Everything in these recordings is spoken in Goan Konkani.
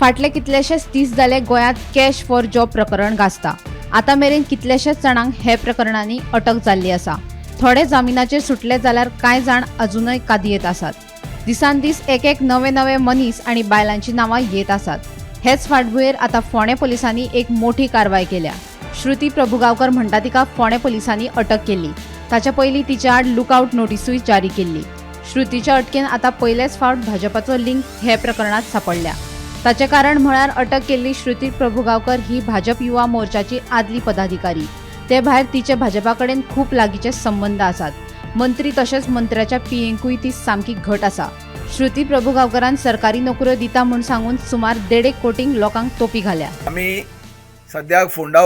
फाटले कितलेशेच दीस जाले गोंयांत कॅश फॉर जॉब प्रकरण गाजता. आतां मेरेन कितलेशेच जाणांक हे प्रकरणांनी अटक जाल्ली आसा. थोडे जामिनाचेर सुटले जाल्यार कांय जाण अजुनय कादयेंत आसात. दिसान दीस एक एक नवे नवे मनीस आनी बायलांची नांवां येत आसात. हेच फाटभुंयेर आतां फोंडें पुलिसांनी एक मोठी कारवाय केल्या. श्रुती प्रभुगांवकर म्हणटा तिका फोंडें पुलिसांनी अटक केल्ली. ताच्या पयलीं तिच्या आड लुकआवट नोटिसूय जारी केल्ली. श्रुतीच्या अटकेन आतां पयलेच फावट भाजपाचो लिंक हे प्रकरणांत सांपडल्या. ताचें कारण म्हळ्यार अटक केल्ली श्रुती प्रभुगांवकर ही भाजप युवा मोर्चाची आदली पदाधिकारी. ते भायर तिचे भाजपा कडेन खूब लागींचे संबंद आसात. मंत्री तशेंच मंत्र्याच्या पीएंकूय ती सामकी घट आसा. श्रुती प्रभुगांवकरान सरकारी नोकऱ्यो दिता म्हूण सांगून सुमार 1.5 कोटींक लोकांक तोपी घाल्या. आमी सद्याक फोंडा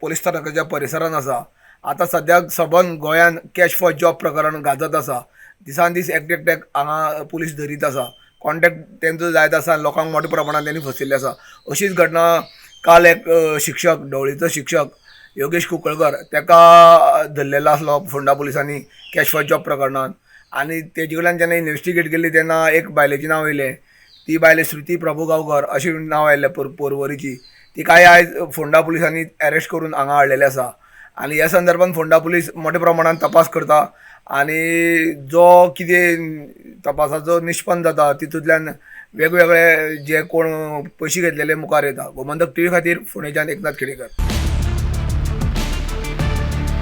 पोलीस स्थानकाच्या परिसरान आसा. आतां सद्याक सबंद गोंयान कॅश फॉर जॉब प्रकरण गाजत आसा. दिसान दीस एकटेक हांगा पुलीस धरीत आसा. कॉन्टेक्ट तेंचो जायत आसा. लोकांक मोठ्या प्रमाणान तेणी फसयल्ले आसा. अशीच घटना काल एक शिक्षक, ढवळीचो शिक्षक योगेश कुंकळकर तेका धरलेलो आसलो फोंडा पुलिसांनी कॅश फॉर जॉब प्रकरणान. आनी तेजे कडल्यान जेन्ना इन्वेस्टिगेट केली तेन्ना एक बायलेचें नांव येयलें. ती बायल श्रुती प्रभुगांवकर अशें नांव आयलें पोरवरीची. तिकाय आयज फोंडा पुलिसांनी अरेस्ट करून हांगा हाडलेलें आसा. आनी ह्या संदर्भान फोंडा पुलीस मोठ्या प्रमाणान तपास करता आनी जो कितें तपासाचो निष्पन्न जाता तितूंतल्यान वेगवेगळे जे कोण पयशे घेतलेले मुखार येता. गोमंतक टीव्ही खातीर फोंडेच्यान एकनाथ खेडेकर.